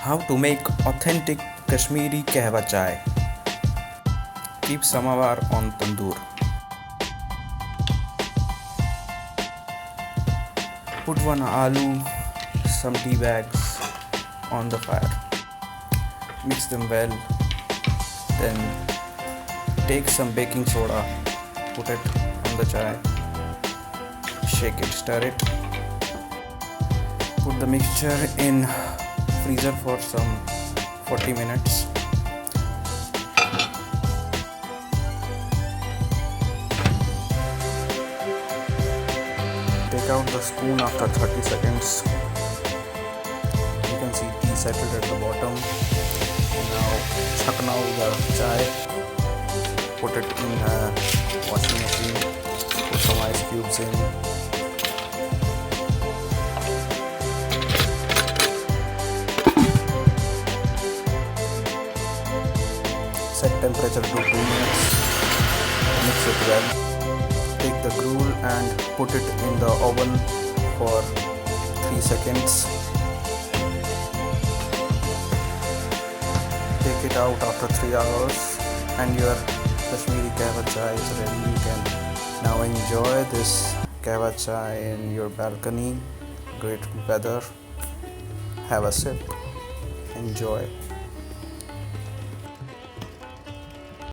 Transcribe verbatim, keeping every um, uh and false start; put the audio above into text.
How to make authentic Kashmiri kahwa chai. Keep samovar on tandoor. Put one aloo, some tea bags on the fire. Mix them well. Then take some baking soda, put it on the chai. Shake it, stir it. Put the mixture in freezer for some forty minutes. Take out the spoon after thirty seconds. You can see tea settled at the bottom. Now chakna the chai. Put it in a washing machine. Put some ice cubes in. Set temperature to two minutes. Mix it well. Take the gruel and put it in the oven for three seconds. Take it out after three hours, and your Kashmiri kahwa chai is ready. You can now enjoy this kahwa chai in your balcony. Great weather. Have a sip. Enjoy.